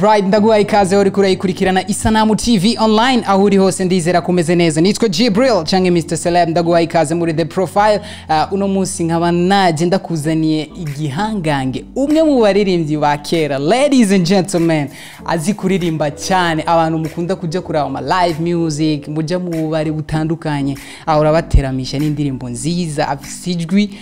Right, ndaguha ikaze uri kurayikurikirana Isanamu TV Online aho uri hose, ndizera kumeze neza. Nitwa Jibril canke Mr Celeb, ndaguha ikaze muri The Profile. Uno munsi nkaba naje ndakuzaniye igihangange, umwe mu baririmbyi ba kera, ladies and gentlemen, azi kuririmba cyane. Abantu mukunda kuja kuraba ama live music, muja mu bubari butandukanye, ahora bateramisha n'indirimbo nziza, afise ijwi.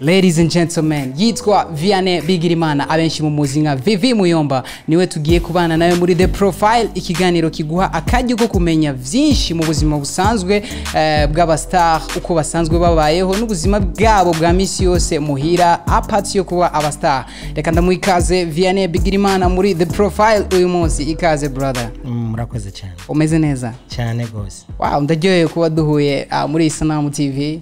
Ladies and gentlemen, yitwa Vianney Bigirimana, abenshi mumuzi nka VV Muyomba. Niwe tugiye kubana nawe muri The Profile, ikiganiro kiguha akaryo ko kumenya vyinshi mu buzima busanzwe bw'abastar, uko basanzwe babayeho n'ubuzima bwabo bwa misi yose muhira, apart yo kuba abastar. Reka ndamuha ikaze Vianney Bigirimana muri The Profile uyu munsi. Ikaze brother. Murakoze cyane. Umeze neza? Cyane gose. Wow, ndaryohewe kuba duhuye muri Isanamu TV.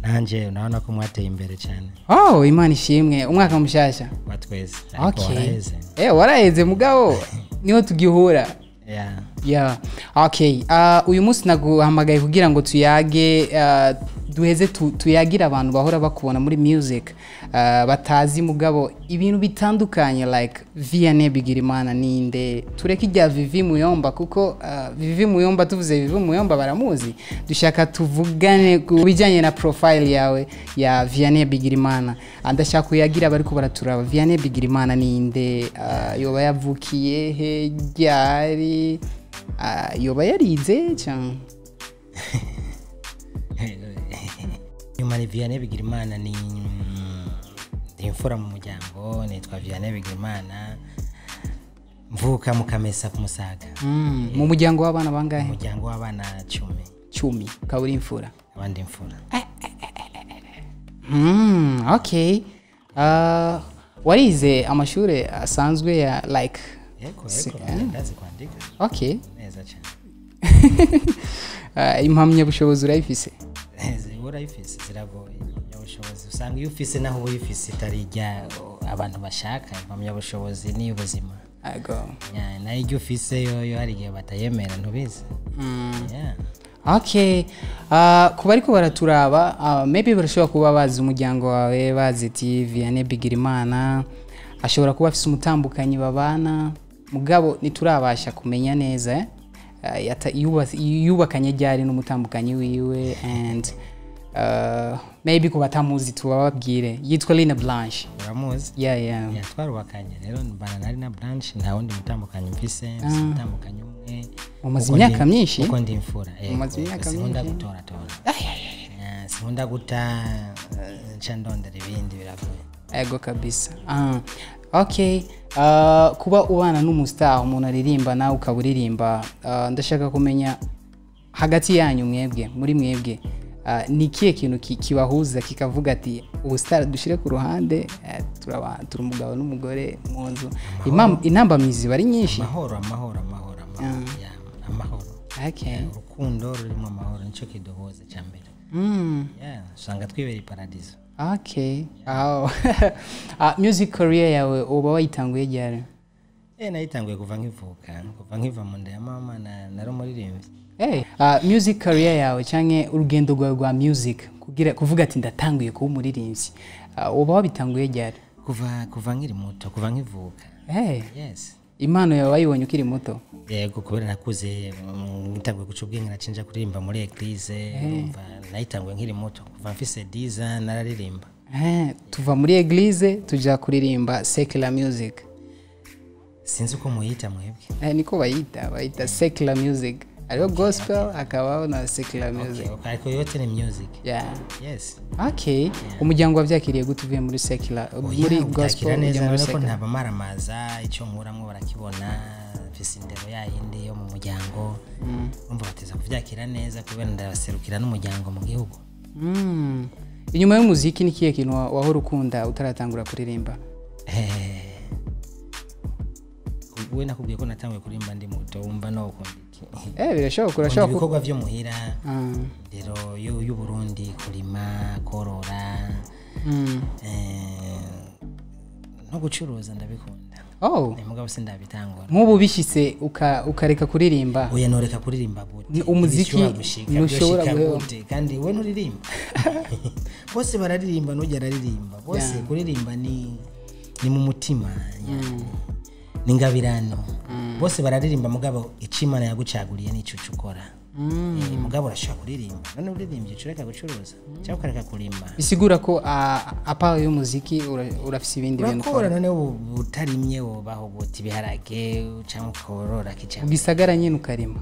Nanje unaona ko mwateye imbere cyane. Oh, Imana ishimwe. Umwaka mushasha. Wa twese. Ariko waraheze. Waraheze mugabo niho tugihura. Yeah. Yeah. Okay. Uyu munsi naguhamagaye kugira ngo tuyage, duheze tuyagira abantu bahora bakubona muri music, batazi mugabo ibintu bitandukanye like Vianney Bigirimana ninde. Tureke irya VV Muyomba kuko VV Muyomba, tuvuze VV Muyomba baramuzi. Dushaka tuvugane ku bijyanye na profile yawe ya Vianney Bigirimana. Ndashaka kuyagira bariko baraturaba Vianney Bigirimana ninde, yoba yavukiye he, ryari, yoba yarize cyangwa? Nyuma ni Vianney Bigirimana, ni imfura mu muryango. Nitwa Vianney Bigirimana, mvuka mu Kamesa ku Musaga. Mu muryango w'abana bangahe? Mu muryango w'abana 10. 10, ukaba uri imfura? Abandi imfura. Okay. Warize amashuri asanzwe ya like? Yego, ndazi kwandika. Okay. Neza cyane. Impamyabushobozi urayifise? Urayifise ziragoye. Impamyabushobozi usanga iyo ufise naho uyifise itarijya abantu bashaka. Impamyabushobozi ni ubuzima. Ego. Yeah, nayo iyo ufise yo hari igihe batayemera, ntubizi. Yeah. Okay. Kuba ariko baraturaba, maybe barashobora kuba bazi umuryango wawe, bazi ati Vianney Bigirimana ashobora kuba afise umutambukanyi babana, mugabo ntiturabasha kumenya neza yubakanye ryari n'umutambukanyi wiwe, and maybe ku batamuzi tubababwire yitwa Lina Blanche. Uramuzi? Yeah. Yeah, twarubakanye rero mbana na Lina Blanche, nta wundi mutambukanyi mfise, umutambukanyi umwe. Umaze imyaka myinshi? Uko ndi imfura. Umaze imyaka myinshi. Sinkunda gutoratora. Sinkunda guta nca ndondera ibindi, biragoye. Ego kabisa. Okay. Kuba ubana n'umustar, umuntu aririmba nawe ukaba uririmba, ndashaka kumenya hagati yanyu mwebwe, muri mwebwe, ni ikihe kintu kibahuza kikavuga ati ubustar dushire ku ruhande, turi umugabo n'umugore mu nzu. Intambamizi bari nyinshi. Amahoro, amahoro, amahoro, amahoro. Amahoro. Okay. Urukundo rurimo amahoro nico kiduhuza cya mbere. Yeah, usanga twibera iparadiso. Okay. Oh. Music career yawe uba wayitanguye ryari? Nayitanguye kuva nkivuka, kuva nkiva mu nda ya mama nari umuririmbyi. Music career yawe canke urugendo rwawe rwa music kugira kuvuga ati ndatanguye kuba umuririmbyi, uba wabitanguye ryari? Kuva nkiri muto, kuva nkivuka. Yes. Impano yawe wayibonye ukiri muto? Yego, kubera nakuze ngitanguye guca ubwenge nacinja kuririmba muri eglise, urumva nayitanguye nkiri muto, kuva mfise 10 ans nararirimba. Tuva muri eglise tuja kuririmba secular music. Sinzi uko muyita mwebwe. Niko bayita secular music. Ariyo gospel akabaho na secular music. Okay, ariko yote ni music. Yeah. Yes. Okay. Yeah. Umuryango wavyakiriye gute uvuye muri secular, muri gospel neza muri secular? Ko ntabamaramaza icyo nkuramwe barakibona, mfise indero yayindi yo mu muryango. Umva bateza kuvyakira neza kubera ndabaserukira n'umuryango mu gihugu. Inyuma y'umuziki ni kiye kintu wahora ukunda utaratangura kuririmba? We nakubwiye ko natanguye kuririmba ndi muto, wumva no ukunda iki? Birashoboka, urashobora ibikorwa vyo muhira, ndero y'u Burundi, kurima, korora, no gucuruza ndabikunda. Oh. Mugabo sindabitangura. Nk'ubu bishitse ukareka kuririmba? Oya, noreka kuririmba gute? Umuziki Bishobora gushika, ntushobora byoshika guheba. gute? Kandi we nturirimba, bose bararirimba, nujya araririmba bose. Kuririmba ni mu mutima, ni ngabirano. Bose bararirimba, mugabo icyo Imana yagucaguriye nicyo uca ukora. Mugabo urashobora kuririmba. None uririmbye uca ureka gucuruza cyangwa ukareka kurima? Bisigura ko à part y'umuziki urafise ibindi bintu Urakora. ukora. None ubu utarimye wobaho gute? Ibiharage cyangwa ukorora Mu gisagara nyine ukarima?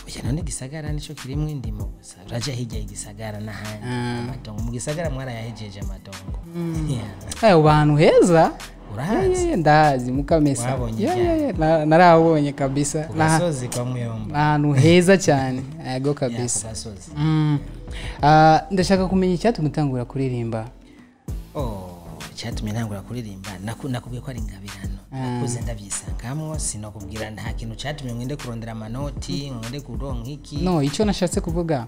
Oya, none gisagara nico kirimwo indimo gusa? Uraja hirya y'igisagara n'ahandi amatongo. Mu gisagara mwarayahejeje amatongo. Yeah. Ayo bantu heza. Urahazi? Yeah, ndahazi mukamesa. Wabonye Yeah, ryari? yeah, narahabonye kabisa. Ku gasozi kwa Muyomba. Ahantu heza cyane, yego. Yeah, ku Kabisa. gasozi. Ah, ndashaka kumenya icyatumye utangura kuririmba. Oh, icyatumye ntangura kuririmba, nakubwiye ko ari ingabirano. Nakuze ndabyisangamwo. Sinokubwira nta kintu cyatumye ngende kurondera amanoti, ngende kuronka iki. No, icyo nashatse kuvuga,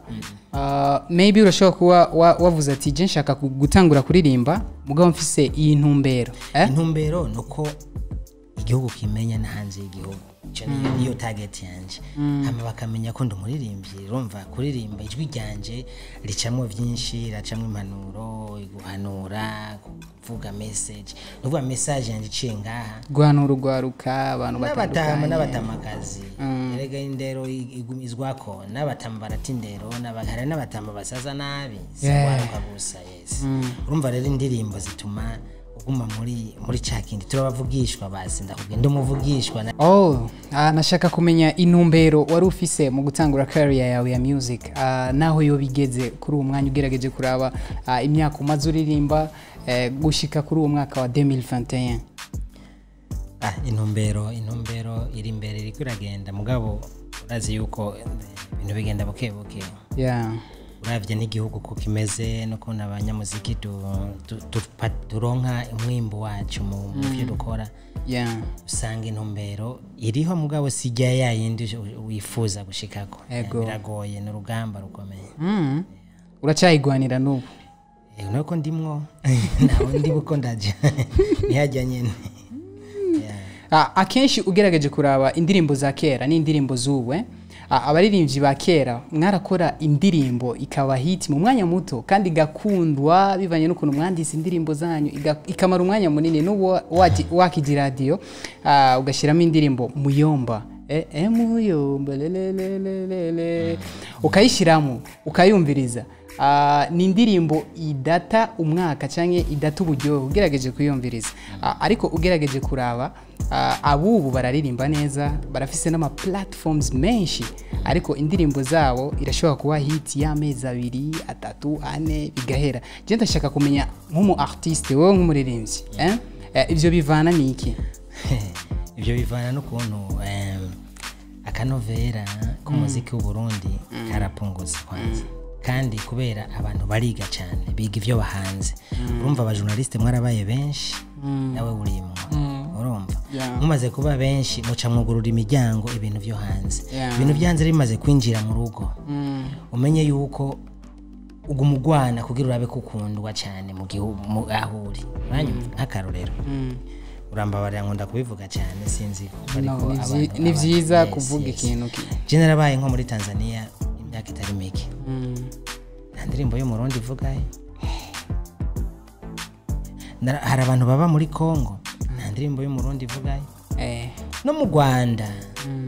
maybe urashobora kuba wavuze ati: "Je nshaka gutangura kuririmba, mugabo mfise iyi ntumbero," eh? Intumbero ni uko igihugu kimenya no hanze y'igihugu. Icyo niyo target yanje. Hama bakamenya ko ndi umuririmbyi. Urumva, kuririmba ijwi ryanje ricamwo byinshi, ricamwo impanuro, guhanura, kuvuga message. Ni ukuvuga message yanje iciye ngaha. Guhanura urwaruka, abantu N'abatama batandukanye. N'abatamakazi. Erega indero igumizwako n'abatama, barata indero, hari n'abatama basaza nabi, si urwaruka gusa. Yes, urumva rero indirimbo zituma uguma muri ca kindi. Turabavugishwa basi, ndakubwira ndi umuvugishwa Oh, nashaka kumenya intumbero wari ufise mu gutangura career yawe ya music, naho yo bigeze kuri uwo mwanya, ugerageje kuraba imyaka umaze uririmba, gushika kuri uwo mwaka wa 2021. Intumbero iri imbere, iriko iragenda, mugabo urazi yuko ibintu bigenda buke buke. Uravye n'igihugu uko kimeze n'ukuntu abanyamuziki turonka umwimbu wacu mu vyo dukora, usanga intumbero iriho, mugabo sijya ya yindi wifuza gushikako. Biragoye, ni urugamba rukomeye. Uracyayigwanira n'ubu? Nuko ndimwo, naho ndi buko ndaja ntihajya nyene. Yeah. Akenshi ugerageje kuraba indirimbo za kera n'indirimbo z'ubu, eh? Abaririmbyi ba kera mwarakora indirimbo ikaba hit mu mwanya muto kandi igakundwa bivanye n'ukuntu mwanditse indirimbo zanyu, ikamara umwanya munini. N'ubu wakija iradiyo, ugashyiramo indirimbo "Muyomba", "Muyomba lelelelelele", ukayishyiramo ukayumviriza, ni indirimbo idata umwaka cyangwa idata uburyohe ugerageje kuyumviriza. Ariko ugerageje kuraba, abubu bararirimba neza, barafise n'ama platforms menshi, ariko indirimbo zabo irashobora kuba hit y'amezi 2, 3, 4, bigahera. Je ndashaka kumenya nk'umu artiste, wowe nk'umuririmbyi, eh? Ivyo bivana niki? Ibyo bivana n'ukuntu akanovera k'umuziki w'Uburundi karapungutse kwanza, kandi kubera abantu bariga cyane, biga ibyo bahanze. Urumva, abajournaliste mwarabaye benshi, nawe urimwo, urumva, mumaze kuba benshi muca mwugurura imiryango ibintu byo hanze. Ibintu byo hanze bimaze kwinjira mu rugo, umenye yuko uguma ugwana kugira urabe ko ukundwa cyane mu gihugu aho uri. Uranyumva? Nk'akarorero, urambabarira, nkunda kubivuga cyane, sinzi kuko No, ariko ni vyiza yes, kuvuga yes. ikintu Je narabaye nko muri Tanzania imyaka itari mike, nta ndirimbo y'Umurundi ivugayo. Hari abantu baba muri Congo, nta ndirimbo y'Umurundi ivugayo. No mu Rwanda,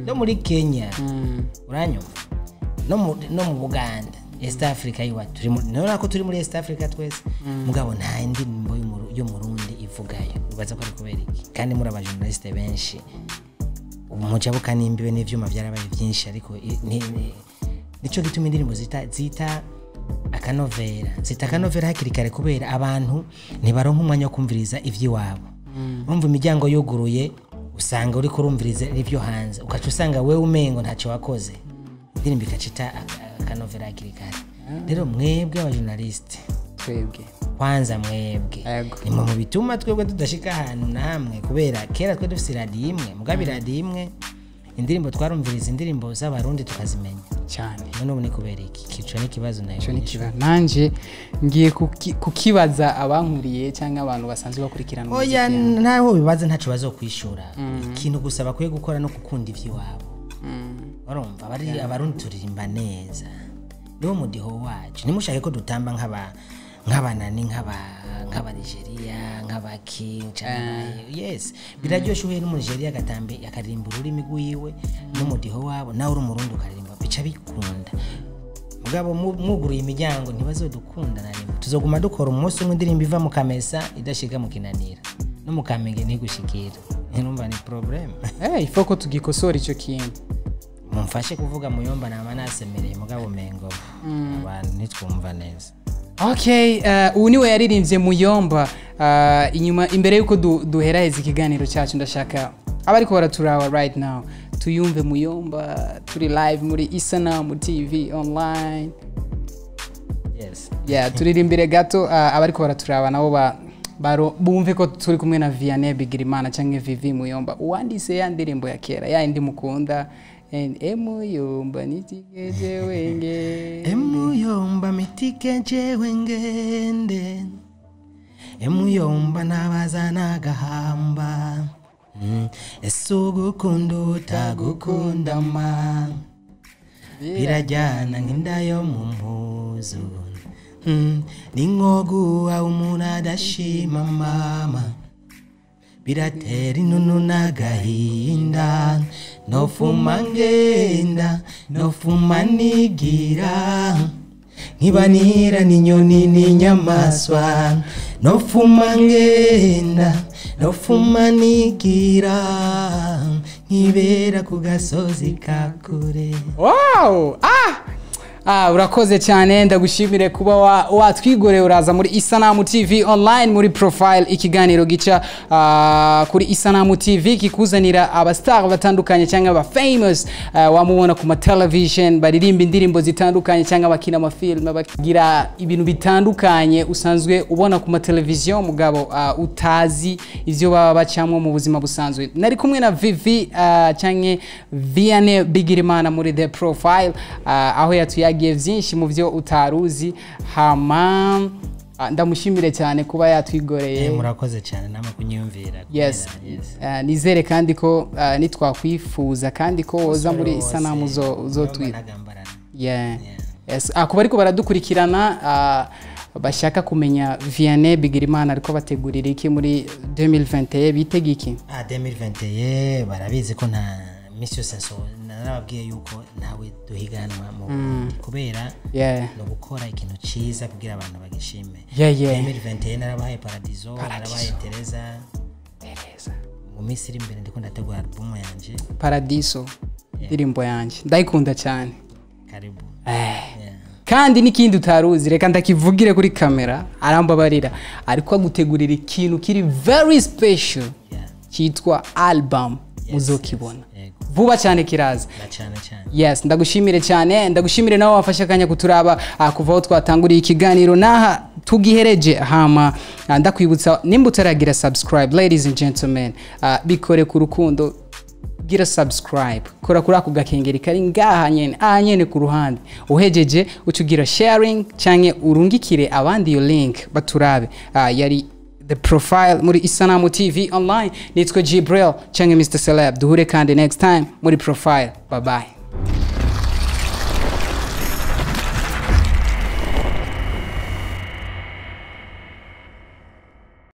no muri Kenya, uranyumva, no mu Buganda, East Africa iwacu turi nabona ko turi muri East Africa twese, mugabo nta ndirimbo y'Umurundi ivugayo. Ubaza ko ari kubera iki kandi muri abajournaliste benshi? Ubu mujabuka n'imbibe n'ivyuma byarabaye byinshi, ariko nico gituma indirimbo zita akanovera, zita akanovera hakiri kare, kubera abantu ntibaronka umwanya wo kumviriza ivy'iwabo. Urumva, imiryango yuguruye, usanga uriko urumviriza ivyo hanze, ukaca usanga wewe umengo ntacyo wakoze, indirimbo ikacita akanovera hakiri kare. Rero mwebwe abajournaliste, Twebwe. kwanza mwebwe, nimwe mu bituma twebwe tudashika ahantu na hamwe, kubera kera twe dufise iradiyo imwe, mugabo iradiyo imwe Indirimbo twarumviriza, indirimbo z'Abarundi tukazimenya. Cyane. None ubu ni kubera iki? Ico ni ikibazo nayo. Ico ni kiba nanje ngiye kukibaza abankuriye cyangwa abantu basanzwe bakurikirana umuziki Oya, yanjye. Naho bibaza, ntaco bazokwishura. Ikintu gusa bakwiye gukora no gukunda ivy'iwabo. Urumva, Abarundi turirimba neza, niwo mudiho wacu. Ntimushake ko dutamba nk'abanani, nk'aba Nigeria, nk'abaki canke, yes, biraryoshe uhuye n'Umunigeria agatambe, akaririmba ururimi rwiwe n'umudiho wabo, nawe uri Umurundi ukaririmba, bica bikunda. Mugabo mwuguruye imiryango, ntibazodukunda na rimwe. Tuzoguma dukora, umunsi umwe indirimbo iva mu Kamesa idashika mu Kinanira, no mu Kamenge ntigushikira. Ntirumva, ni problème. Eh, ifo ko tugikosora ico kintu. Mumfashe kuvuga muyomba, nama nasemereye, mugabo mengo abantu ntitwumva neza. Okay, ubu niwe yaririmbye Muyomba. Inyuma imbere yuko duheraheza ikiganiro cyacu, ndashaka abariko baraturaba right now tuyumve Muyomba turi live muri Isanamu TV Online. Yes. Yeah, turirimbire gato, abariko baraturaba nabo bumve ko turi kumwe na Vianney Bigirimana canke Vivi Muyomba, uwandise ya ndirimbo ya kera, ya indi mukunda, Emuyomba nitigeje wenge. Emuyomba mitike jewe ngende, emuyomba nabaza nagahamba. Ese ugukunda utagukunda ma birajyana nk'inda yo mu mpuzu. Ni nko guha umuntu adashima mama, biratera inunu n'agahinda. Nofuma ngenda, nofuma nigira, nkibanira n'inyoni n'inyamaswa. Nofuma ngenda, nofuma nigira, nkibera ku gasozi ka kure. Wow! Ah! Ah, urakoze cyane, ndagushimire kuba watwigoreye uraza muri Isanamu TV Online muri Profile, ikiganiro gica kuri Isanamu TV kikuzanira aba star batandukanye cyangwa aba famous, wamubona ku ma television baririmba indirimbo zitandukanye cyangwa bakina amafilm, bagira ibintu bitandukanye usanzwe ubona ku ma television, mugabo utazi ivyo baba bacamwo mu buzima busanzwe. Nari kumwe na Vivi canke Vianney Bigirimana muri The Profile, aho yatuyagiye vyinshi mu byo utaruzi. Hama ndamushimire cyane kuba yatwigoreye. Murakoze cyane namwe kunyumvira. Yes. Yes. Nizere kandi ko nitwakwifuza kandi ko woza muri Isanamu uzotwita. Nagambarana. Yeah. Yes. Kuba ariko baradukurikirana, bashaka kumenya Vianney Bigirimana ariko bategurira iki muri 2021, bitega iki? Ah, 2021 barabizi ko nta misi yose narababwiye yuko ntawe duhiganwa mu Burundi, kubera ni ugukora ikintu ciza kugira abantu bagishime. 2021 narabahaye Paradiso, narabahaye Teresa. Teresa. Mu minsi iri imbere ndiko ndategura album yanje. Paradiso, indirimbo yanje ndayikunda cyane. Karibu. Yeah. Kandi n'ikindi utaruzi, reka ndakivugire kuri kamera, arambabarira, ariko agutegurira ikintu kiri very special cyitwa album. Muzokibona Yego. vuba cyane, kiraza. Na cyane cyane. Yes, ndagushimire cyane, ndagushimire nawe wafashe akanya kuturaba, kuva aho twatanguriye ikiganiro naha tugihereje. Hama ndakwibutsa, nimba utaragira subscribe, ladies and gentlemen, bikore ku rukundo, gira subscribe, kora kuri ako gakengeri kari ngaha nyene, aha nyene ku ruhande. Uhejeje uca ugira sharing canke urungikire abandi iyo link baturabe. Yari The Profile muri Isanamu TV Online. Nitwa Jibril canke Mr Celeb. Duhure kandi next time muri Profile. Bye bye.